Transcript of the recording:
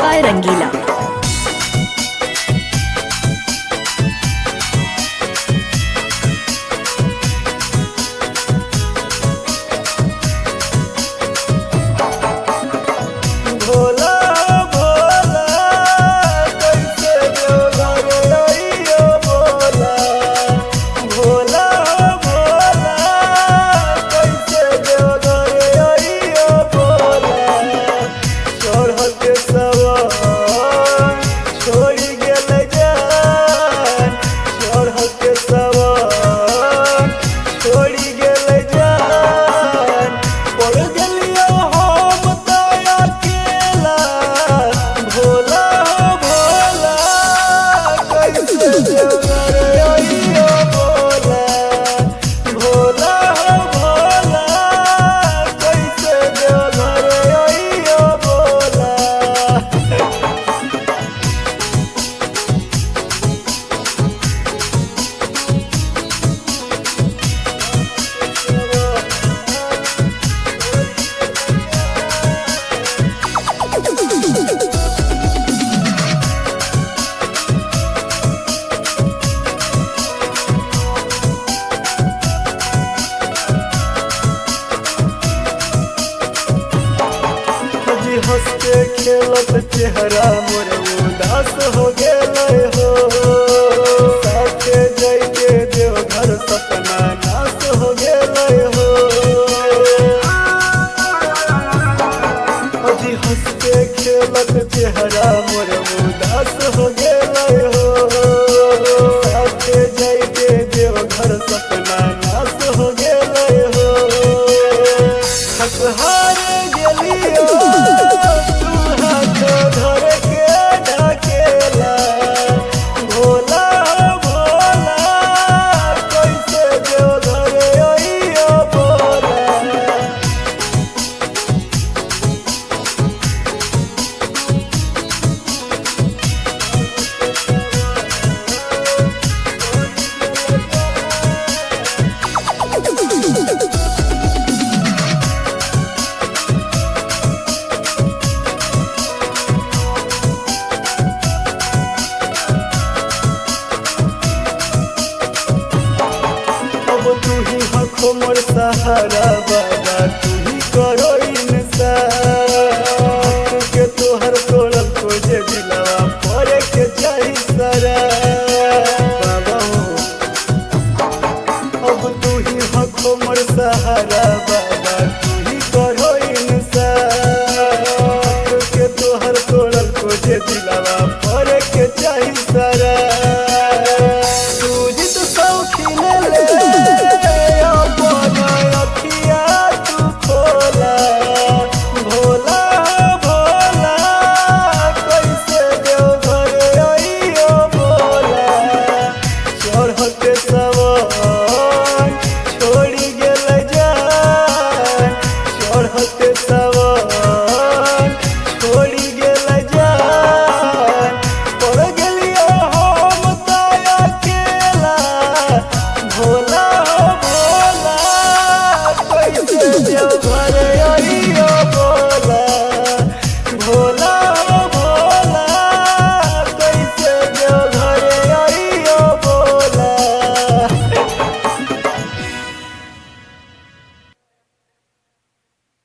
by Rangila. Bhola Bhola कैसे देवघर अइयो भोला। भोला भोला कैसे देवघर अइयो भोला। चढ़ल के सवार छोड़ी गेल जान, चढ़ल के सवार छोड़ी गेल जान। पड़ गेलियो हम त अकेला, भोला भोला कैसे देवघर अइयो भोला। भोला भोला कैसे देवघर अइयो भोला। जी हंस के खेलत चेहरा मोर उदास हो गेल हो। साथे जइके देवघर सपना नाश हो गेल हो। जी हंस के खेलत चेहरा मोर उदास हो गेल हो। साथे जइके देवघर सपना नाश हो गेल हो। थकहार गेलियो तू हाथ धर के ढकेला। भोला भोला कैसे देवघर अइयो भोला। अब तू ही हखो मोर सहारा बाबा, तू ही करो इंसाफ के तोहर तोड़ल को जे दिलवा परे के चाही सारा बाबा हो। अब तू ही हखो मोर सहारा बाबा, तू ही करो इंसाफ के तोहर तोड़ल को जे दिलवा परे के चाही सारा। सूजित सौखी ले अपन अखिया तू खोला। भोला भोला कैसे देवघर अइयो भोला। चढ़ल के सवार छोड़ी गेल जान, चढ़ल के सवार छोड़ी गेल जान। पड़ गेलियो हम त अकेला, भोला भोला कैसे देवघर